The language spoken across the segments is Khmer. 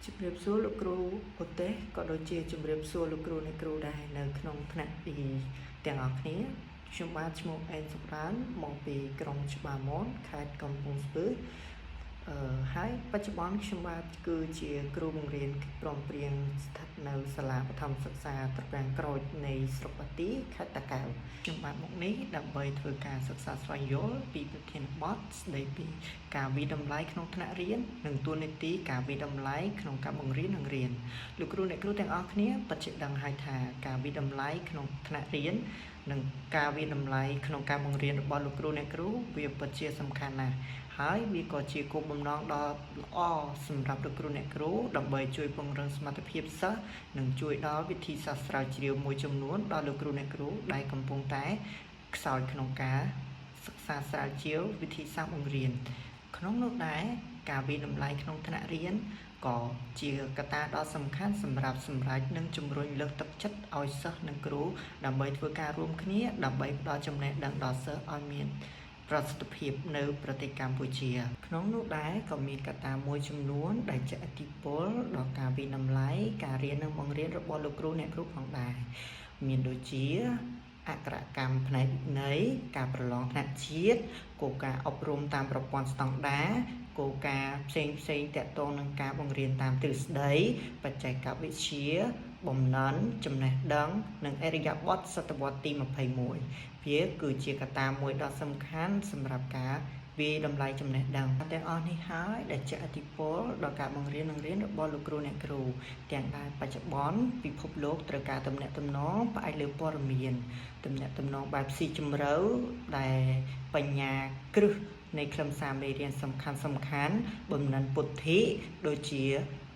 ជំរាបសួរលោកគ្រូឧទេសក៏ដូចជាជំរាបសួរលោកគ្រូអ្នកគ្រូដែរនៅក្នុងថ្នាក់ទីទាំងអស់គ្នាខ្ញុំបាទឈ្មោះអេនសុប្រានមកពីក្រុងច្បារមនខេត្តកំពង់ស្ពឺអឺហើយបច្ចុប្បន្នខ្ញុំបាទគឺជាគ្រូបង្រៀនកិច្ចព្រមព្រៀងស្ថិតនៅសាលាបឋមសិក្សាត្រពាំងក្រូចនៃស្រុកបាទីខេត្តតាកែវខ្ញុំបាទមកនេះដើម្បីធ្វើការសិក្សាស្វែងយល់ពីប្រធានបទស្ដីពីការវាយតម្លៃក្នុងថ្នាក់រៀននិងតួនាទីការវាយតម្លៃក្នុងការបង្រៀននិងរៀនលោកគ្រូអ្នកគ្រូទាំងអស់គ្នាពិតជាដឹងហើយថាការវាយតម្លៃក្នុងថ្នាក់រៀននិងការវាយតម្លៃក្នុងការបង្រៀនរបស់លោកគ្រូអ្នកគ្រូវាពិតជាសំខាន់ណាស់ហើយវាក៏ជាគោលបំណងដ៏ល្អសម្រាប់លោកគ្រូអ្នកគ្រូដើម្បីជួយពង្រឹងសមត្ថភាពសិស្សនិងជួយដល់វិធីសាស្ត្រស្រាវជ្រាវមួយចំនួនដល់លោកគ្រូអ្នកគ្រូដែលកំពុងតែខ្សោយក្នុងការសិក្សាស្រាវជ្រាវវិធីសាស្ត្របង្រៀនក្នុងនោះដែរការវាយតម្លៃក្នុងថ្នាក់រៀនក៏ជាកត្តាដ៏សំខាន់សម្រាប់សម្រេចនិងជំរុញលើកទឹកចិត្តឲ្យសិស្សនិងគ្រូដើម្បីធ្វើការរួមគ្នាដើម្បីផ្ដល់ចំណេះដឹងដល់សិស្សឲ្យមានប្រសិទ្ធភាពនៅប្រទេសកម្ពុជា ក្នុងនោះដែរក៏មានកត្តាមួយចំនួនដែលជះឥទ្ធិពលដល់ការវាយតម្លៃការរៀននិងបង្រៀនរបស់លោកគ្រូអ្នកគ្រូផងដែរមានដូចជាអក្ខរកម្មផ្នែកវិន័យការប្រឡងថ្នាក់ជាតិគោលការណ៍អប់រំតាមប្រព័ន្ធស្តង់ដារគោលការណ៍ផ្សេងផ្សេងតាក់ទងនឹងការបង្រៀនតាមទ្រឹស្ដីបច្ចេកវិទ្យាបំណិនចំណេះដឹងនិងឥរិយាបថសតវត្សទី21វាគឺជាកត្តាមួយដ៏សំខាន់សម្រាប់ការវាយតម្លៃចំណេះដឹងទាំងអស់នេះហើយដែលជះឥទ្ធិពលដល់ការបង្រៀននិងរៀនរបស់លោកគ្រូអ្នកគ្រូទាំងដែលបច្ចុប្បន្នពិភពលោកត្រូវការទំនាក់ទំនងផ្អែកលើព័ត៌មានទំនាក់ទំនងបែបស៊ីជម្រៅដែលបញ្ញាគ្រឹះនៃខ្លឹមសារមេរៀនសំខាន់សំខាន់បំណិនពុទ្ធិដូចជា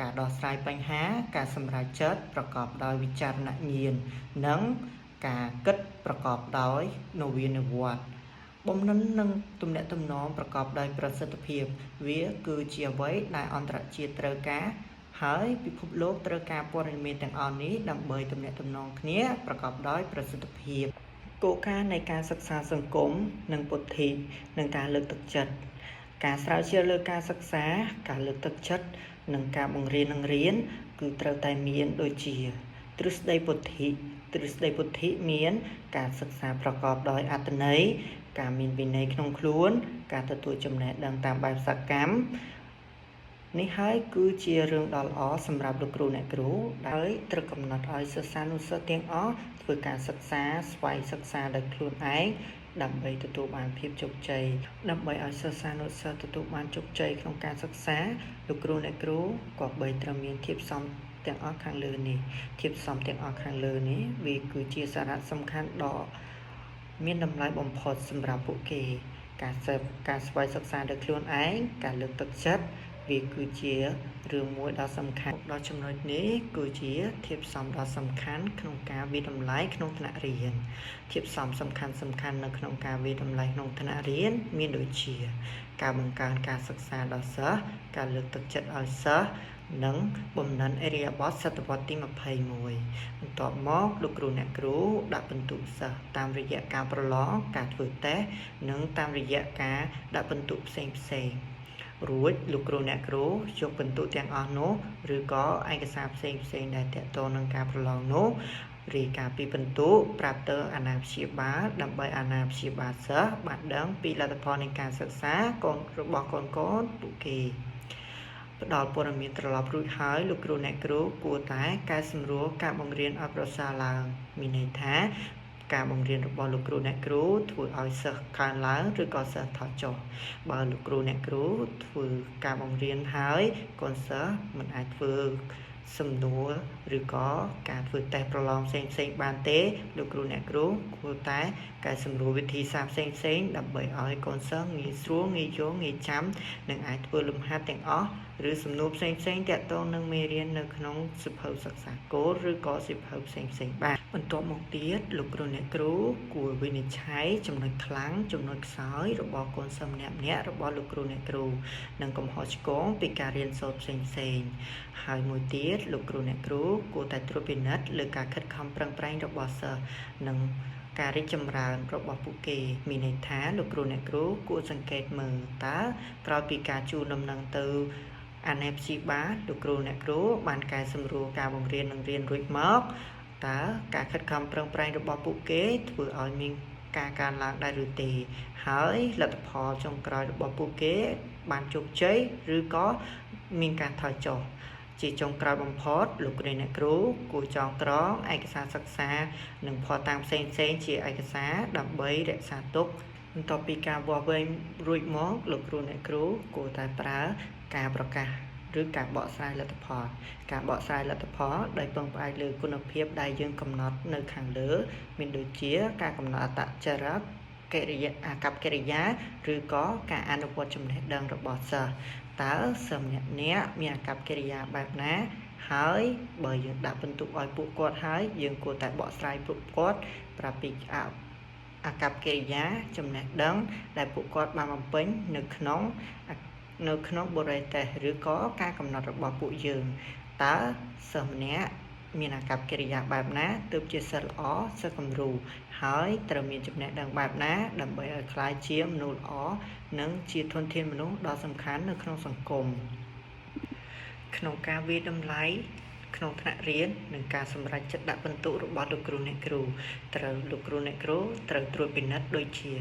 ការដោះស្រាយបញ្ហាការសម្រេចចិត្តប្រកបដោយវិចារណញ្ញាណនិងការគិតប្រកបដោយនវានុវត្តន៍បំណិននិងទំនាក់ទំនងប្រកបដោយប្រសិទ្ធភាពវាគឺជាអ្វីដែលអន្តរជាតិត្រូវការហើយពិភពលោកត្រូវការព័ត៌មានទាំងអស់នេះដើម្បីទំនាក់ទំនងគ្នាប្រកបដោយប្រសិទ្ធភាពគោលការណ៍នៃការសិក្សាសង្គមនិងពុទ្ធិនិងការលើកទឹកចិត្តការស្រាវជ្រាវលើការសិក្សាការលើកទឹកចិត្តនិងការបង្រៀននិងរៀនគឺត្រូវតែមានដូចជាទ្រឹស្ដីពុទ្ធិទ្រឹស្ដីពុទ្ធិមានការសិក្សាប្រកបដោយអត្ថន័យការមានវិន័យក្នុងខ្លួន ការទទួលចំណេះដឹងតាមបែបសកម្មនេះហើយគឺជារឿងដ៏ល្អសម្រាប់លោកគ្រូអ្នកគ្រូដែលត្រូវកំណត់ឲ្យសិស្សានុសិស្សទាំងអស់ធ្វើការសិក្សាស្វ័យសិក្សាដោយខ្លួនឯងដើម្បីទទួលបានភាពជោគជ័យដើម្បីឲ្យសិស្សានុសិស្សទទួលបានជោគជ័យក្នុងការសិក្សាលោកគ្រូអ្នកគ្រូគប្បីត្រូវមានធាតុផ្សំទាំងអស់ខាងលើនេះធាតុផ្សំទាំងអស់ខាងលើនេះវាគឺជាសារៈសំខាន់ដ៏មានតម្លៃបំផុតសម្រាប់ពួកគេការសិក្សាការស្វ័យសិក្សាដោយខ្លួនឯងការលើកទឹកចិត្តវាគឺជារឿងមួយដ៏សំខាន់ដល់ចំណុចនេះគឺជាធាតុផ្សំដ៏សំខាន់ក្នុងការវាយតម្លៃក្នុងថ្នាក់រៀនធាតុផ្សំសំខាន់សំខាន់នៅក្នុងការវាយតម្លៃក្នុងថ្នាក់រៀនមានដូចជា ការបង្កើនការសិក្សាដល់សិស្សការលើកទឹកចិត្តឲ្យសិស្សនិងបំណិនឥរិយាបថសតវត្សទី21បន្ទាប់មកលោកគ្រូអ្នកគ្រូដាក់ពិន្ទុសិស្សតាមរយៈការប្រឡងការធ្វើតេស្តនិងតាមរយៈការដាក់ពិន្ទុផ្សេងផ្សេងរួចលោកគ្រូអ្នកគ្រូយកពិន្ទុទាំងអស់នោះឬក៏ឯកសារផ្សេងផ្សេងដែលទាក់ទងនឹងការប្រឡងនោះរាយការណ៍ពីពិន្ទុប្រាប់ទៅអាណាព្យាបាលដើម្បីអាណាព្យាបាលសិស្សបានដឹងពីលទ្ធផលនៃការសិក្សាកូនរបស់កូនកូនពួកគេផ្ដល់ព័ត៌មានត្រឡប់រួចហើយលោកគ្រូអ្នកគ្រូគួរតែកែសម្រួលការបង្រៀនឲ្យប្រសើរឡើងមានន័យថាការបង្រៀនរបស់លោកគ្រូអ្នកគ្រូធ្វើឲ្យសិស្សកើនឡើងឬក៏សិស្សថយចុះបើលោកគ្រូអ្នកគ្រូធ្វើការបង្រៀនហើយកូនសិស្សមិនអាចធ្វើសំណួរឬក៏ការធ្វើតេស្តប្រឡងផ្សេងផ្សេងបានទេលោកគ្រូអ្នកគ្រូគួរតែកែសម្រួលវិធីសាស្ត្រផ្សេងផ្សេងដើម្បីឲ្យកូនសិស្សងាយស្រួលងាយយល់ងាយចាំនិងអាចធ្វើលំហាត់ទាំងអស់ឬសំណួរផ្សេងផ្សេងទាក់ទងនឹងមេរៀននៅក្នុងសៀវភៅសិក្សាគោលឬក៏សៀវភៅផ្សេងផ្សេងបានបន្ទាប់មកទៀតលោកគ្រូអ្នកគ្រូគួរវិនិច្ឆ័យចំណុចខ្លាំងចំណុចខ្សោយរបស់កូនសិស្សម្នាក់ៗរបស់លោកគ្រូអ្នកគ្រូនិងកំហុសឆ្គងពីការរៀនសូត្រផ្សេងផ្សេងហើយមួយទៀតលោកគ្រូអ្នកគ្រូគួរតែត្រួតពិនិត្យលើការខិតខំប្រឹងប្រែងរបស់សិស្សនិងការរីកចម្រើនរបស់ពួកគេមានន័យថាលោកគ្រូអ្នកគ្រូគួរសង្កេតមើលតើក្រោយពីការជូនដំណឹងទៅ អាណាព្យាបាលលោកគ្រូអ្នកគ្រូបានកែសម្រួលការបង្រៀននិងរៀនរួចមកតើការខិតខំប្រឹងប្រែងរបស់ពួកគេធ្វើឲ្យមានការកើនឡើងដែរឬទេហើយលទ្ធផលចុងក្រោយរបស់ពួកគេបានជោគជ័យឬក៏មានការថយចុះជាចុងក្រោយបំផុតលោកគ្រូអ្នកគ្រូគួរចងក្រងឯកសារសិក្សានិងភស្តុតាងផ្សេងៗជាឯកសារដើម្បីរក្សាទុកបន្ទាប់ពីការវាស់វែងរួចមកលោកគ្រូអ្នកគ្រូគួរតែប្រើការប្រកាសឬការបកស្រាយលទ្ធផលការបកស្រាយលទ្ធផលដោយពឹងផ្អែកលើគុណភាពដែលយើងកំណត់នៅខាងលើមានដូចជាការកំណត់អត្តចរិតកិរិយាអាកប្បកិរិយាឬក៏ការអនុវត្តចំណេះដឹងរបស់សិស្សតើសិស្សម្នាក់ៗមានអាកប្បកិរិយាបែបណាហើយបើយើងដាក់ពិន្ទុឲ្យពួកគាត់ហើយយើងគួរតែបកស្រាយពួកគាត់ប្រាប់ពីអាកប្បកិរិយាចំណេះដឹងដែលពួកគាត់បានបំពេញនៅក្នុងបុរេតេស្តឬក៏ការកំណត់របស់ពួកយើងតើសិស្សម្នាក់មានអាកប្បកិរិយាបែបណាទើបជាសិស្សល្អសិស្សគំរូហើយត្រូវមានចំណេះដឹងបែបណាដើម្បីឲ្យក្លាយជាមនុស្សល្អនិងជាធនធានមនុស្សដ៏សំខាន់នៅក្នុងសង្គមក្នុងការវាយតម្លៃក្នុងថ្នាក់រៀននិងការសម្រេចចិត្តដាក់ពិន្ទុរបស់លោកគ្រូអ្នកគ្រូត្រូវលោកគ្រូអ្នកគ្រូត្រូវត្រួតពិនិត្យដូចជា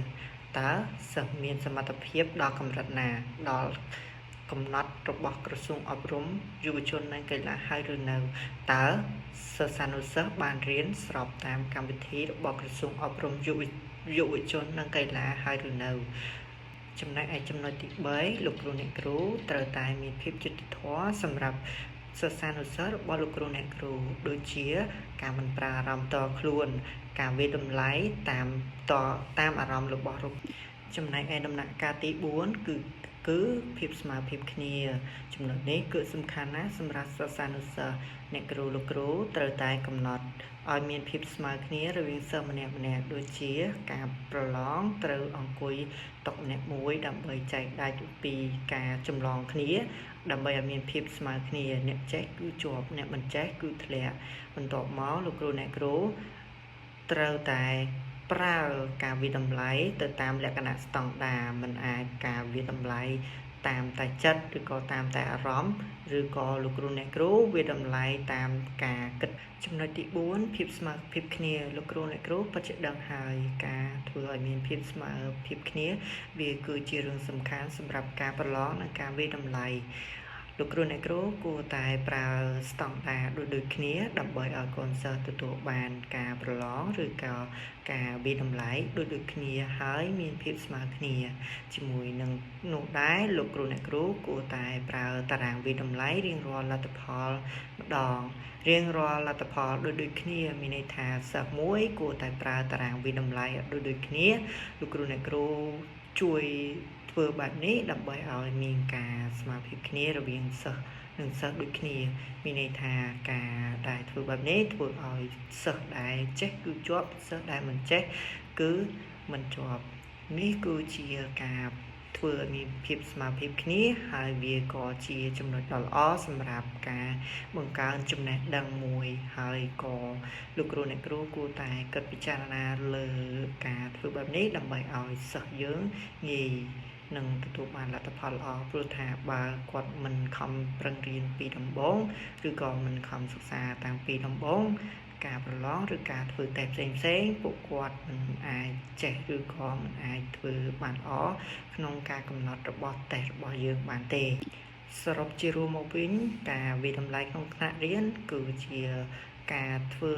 តើសិស្សមានសមត្ថភាពដល់កម្រិតណាដល់កំណត់របស់ក្រសួងអប់រំយុវជននិងកីឡាហើយឬនៅតើសិស្សានុសិស្សបានរៀនស្របតាមកម្មវិធីរបស់ក្រសួងអប់រំយុវជននិងកីឡាហើយឬនៅចំណែកឯចំណុចទី3លោកគ្រូអ្នកគ្រូត្រូវតែមានភាពយុត្តិធម៌សម្រាប់សិស្សានុសិស្សរបស់លោកគ្រូអ្នកគ្រូដូចជាការមិនប្រើអារម្មណ៍តខ្លួនការវាយតម្លៃតាមអារម្មណ៍របស់លោកចំណែកឯដំណាក់កាលទី4គឺភាពស្មើភាពគ្នាចំណុចនេះគឺសំខាន់ណាស់សម្រាប់សិស្សានុសិស្សអ្នកគ្រូលោកគ្រូត្រូវតែកំណត់ឲ្យមានភាពស្មើគ្នារវាងសិស្សម្នាក់ៗដូចជាការប្រឡងត្រូវអង្គុយតុម្នាក់មួយដើម្បីចែកដាច់ពីការចម្លងគ្នាដើម្បីឲ្យមានភាពស្មើគ្នាអ្នកចេះគឺជាប់អ្នកមិនចេះគឺធ្លាក់បន្ទាប់មកលោកគ្រូអ្នកគ្រូត្រូវតែប្រើការវាយតម្លៃទៅតាមលក្ខណៈស្តង់ដារមិនអាចការវាយតម្លៃតាមតែចិត្តឬក៏តាមតែអារម្មណ៍ឬក៏លោកគ្រូអ្នកគ្រូវាយតម្លៃតាមការគិតចំណុចទី4ភាពស្មើភាពគ្នាលោកគ្រូអ្នកគ្រូពិតជាដឹងហើយការធ្វើឲ្យមានភាពស្មើភាពគ្នាវាគឺជារឿងសំខាន់សម្រាប់ការប្រឡងនិងការវាយតម្លៃលោកគ្រូអ្នកគ្រូគួរតែប្រើស្តង់ដារដូចគ្នាដើម្បីឲ្យកូនសិស្សទទួលបានការប្រឡងឬក៏ការវាយតម្លៃដូចគ្នាហើយមានភាពស្មើគ្នាជាមួយនឹងនោះដែរលោកគ្រូអ្នកគ្រូគួរតែប្រើតារាងវាយតម្លៃរៀងរាល់លទ្ធផលម្ដងរៀងរាល់លទ្ធផលដូចគ្នាមានន័យថាសិស្សមួយគួរតែប្រើតារាងវាយតម្លៃដូចគ្នាលោកគ្រូអ្នកគ្រូជួយធ្វើបែបនេះដើម្បីឲ្យមានការស្មើភាពគ្នារវាងសិស្សនិងសិស្សដូចគ្នាមានន័យថាការដែលធ្វើបែបនេះធ្វើឲ្យសិស្សដែលចេះគឺជាប់សិស្សដែលមិនចេះគឺមិនជាប់នេះគឺជាការធ្វើឲ្យមានភាពស្មើភាពគ្នាហើយវាក៏ជាចំណុចដ៏ល្អសម្រាប់ការបង្កើនចំណេះដឹងមួយហើយក៏លោកគ្រូអ្នកគ្រូគួរតែគិតពិចារណាលើការធ្វើបែបនេះដើម្បីឲ្យសិស្សយើងងាយនឹងទទួលបានលទ្ធផលល្អព្រោះថាបើគាត់មិនខំប្រឹងរៀនពីដំបូងឬក៏មិនខំសិក្សាតាំងពីដំបូងការប្រឡងឬការធ្វើតេស្តផ្សេងៗពួកគាត់មិនអាចចេះឬក៏មិនអាចធ្វើបានល្អក្នុងការកំណត់របស់តេស្តរបស់យើងបានទេសរុបជារួមមកវិញការវាយតម្លៃក្នុងថ្នាក់រៀនគឺជាការធ្វើ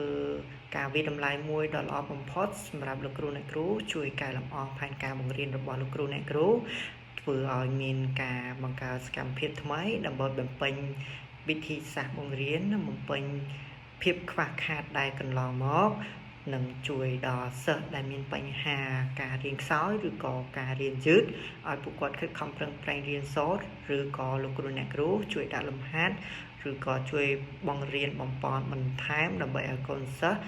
ការវាយតម្លៃមួយដ៏ល្អបំផុតសម្រាប់លោកគ្រូអ្នកគ្រូជួយកែលម្អផែនការបង្រៀនរបស់លោកគ្រូអ្នកគ្រូធ្វើឲ្យមានការបង្កើតសកម្មភាពថ្មីដើម្បីបំពេញវិធីសាស្ត្របង្រៀននិងបំពេញភាពខ្វះខាតដែលកន្លងមកនិងជួយដល់សិស្សដែលមានបញ្ហាការរៀនខ្សោយឬក៏ការរៀនយឺតឲ្យពួកគាត់ខិតខំប្រឹងប្រែងរៀនសូត្រឬក៏លោកគ្រូអ្នកគ្រូជួយដាក់លំហាត់ឬក៏ជួយបង្រៀនបំប៉នបន្ថែមដើម្បីឲ្យកូនសិស្ស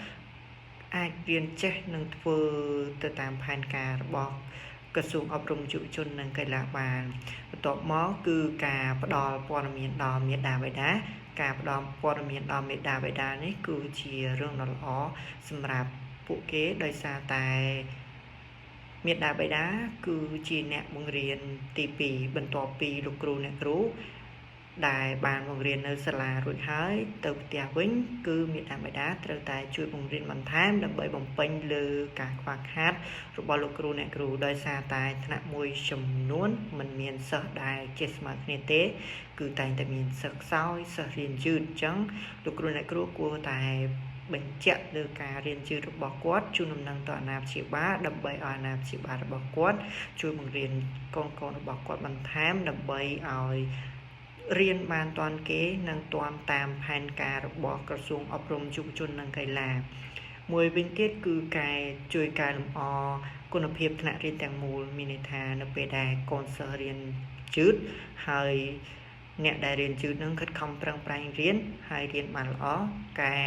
អាចរៀនចេះនិងធ្វើទៅតាមផែនការរបស់ក្រសួងអប់រំយុវជននិងកីឡាបានបន្ទាប់មកគឺការផ្ដល់ព័ត៌មានដល់មាតាបិតាការផ្ដល់ព័ត៌មានដល់មាតាបិតានេះគឺជារឿងដ៏ល្អសម្រាប់ពួកគេដោយសារតែមាតាបិតាគឺជាអ្នកបង្រៀនទី2បន្ទាប់ពីលោកគ្រូអ្នកគ្រូ ដែលបានបង្រៀននៅសាលារួចហើយទៅផ្ទះវិញគឺមាតាបិតាត្រូវតែជួយបង្រៀនបន្ថែមដើម្បីបំពេញលើការខ្វះខាតរបស់លោកគ្រូអ្នកគ្រូដោយសារតែថ្នាក់មួយចំនួនមិនមានសិស្សដែលចេះស្មើគ្នាទេ គឺតែងតែមានសិស្សខ្សោយសិស្សរៀនយឺតអញ្ចឹងលោកគ្រូអ្នកគ្រូគួរតែបញ្ជាក់លើការរៀនយឺតរបស់គាត់ជូនដំណឹងទៅអាណាព្យាបាលដើម្បីឲ្យអាណាព្យាបាលរបស់គាត់ជួយបង្រៀនកូនៗរបស់គាត់បន្ថែមដើម្បីឲ្យរៀនបានទាន់គេនិងទាន់តាមផែនការរបស់ក្រសួងអប់រំយុវជននិងកីឡាមួយវិញទៀតគឺកែជួយកែលម្អគុណភាពថ្នាក់រៀនទាំងមូលមានន័យថានៅពេលដែលកូនសិស្សរៀនយឺតហើយអ្នកដែលរៀនយឺតនឹងខិតខំប្រឹងប្រែងរៀនហើយរៀនបានល្អកែ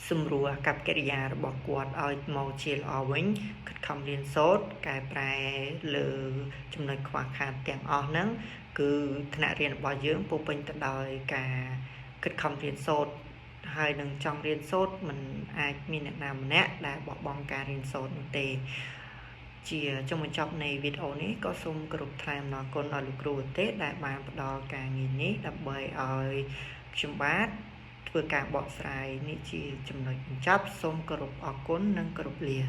សម្រួលអាកប្បកិរិយារបស់គាត់ឲ្យមកជាល្អវិញខិតខំរៀនសូត្រកែប្រែលើចំណុចខ្វះខាតទាំងអស់ហ្នឹងគឺថ្នាក់រៀនរបស់យើងពោពេញទៅដោយការខិតខំរៀនសូត្រហើយនឹងចង់រៀនសូត្រមិនអាចមានអ្នកណាម្នាក់ដែលបោះបង់ការរៀនសូត្រនោះទេជាចុងបញ្ចប់នៃវីដេអូនេះក៏សូមគោរពថ្លែងអំណរគុណដល់លោកគ្រូទេដែលបានផ្ដល់ការងារនេះដើម្បីឲ្យខ្ញុំបាទធ្វើការបកស្រាយនេះជាចំណុចបញ្ចប់សូមគោរពអរគុណនិងគោរពលា។